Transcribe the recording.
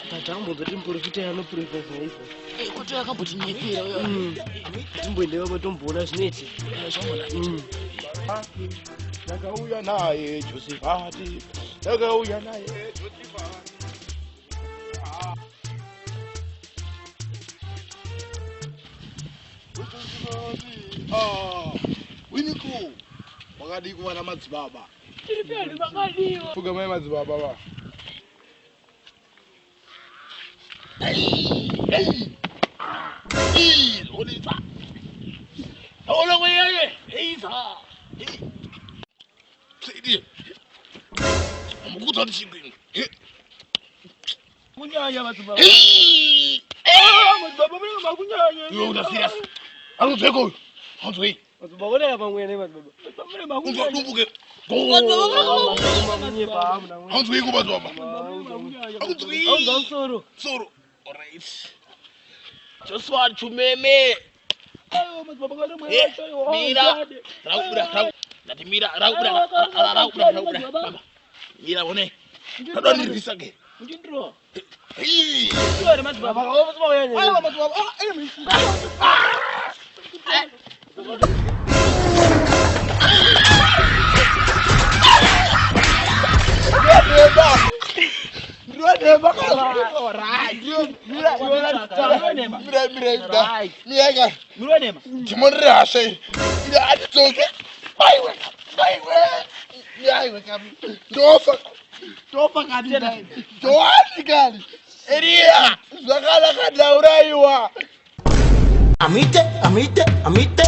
Tatambonzwa kuti muprofita anoprofita zvinoizvo. Eh, kwato yakambotinyepera uyo. Timboendewa patomboona zvinoitika. Eh, zvambona. Ndakauya naye Josefati, ndakauya naye Josefati. Josefati, ah, Winiko, wakadii kuva namadzibaba? Tiri pedu makadiwa. Pfugamai madzibaba va. Kunyanya madzibaba. Madzibaba munenge makunyanya. Iwe una serious. Anozweko uyu. Anzwei. Madzibaba onera pamwene madzibaba. Unzwa dumbuke. Makunyepa amuna. Anzweiko madzibaba. Anzwei. Aunza musoro. Soro. Alright. Joshua Chumeme. Eh, Mira. Rakubuda, rakubuda. Ndati mira, rakubuda, rakubuda, rakubuda. Baba. Mira one. Radondirwisa ke. Muchindiro. Hey. Ndiwo madzibaba. Aiwa madzibaba. Ah, eh. Dhimoni rehasha iri iri atidzoke aiwe aiwe aiwe kami ndofa ndofa kani ndoani kani Eriya zvakanaka ndauraiwa Amite, amite, amite.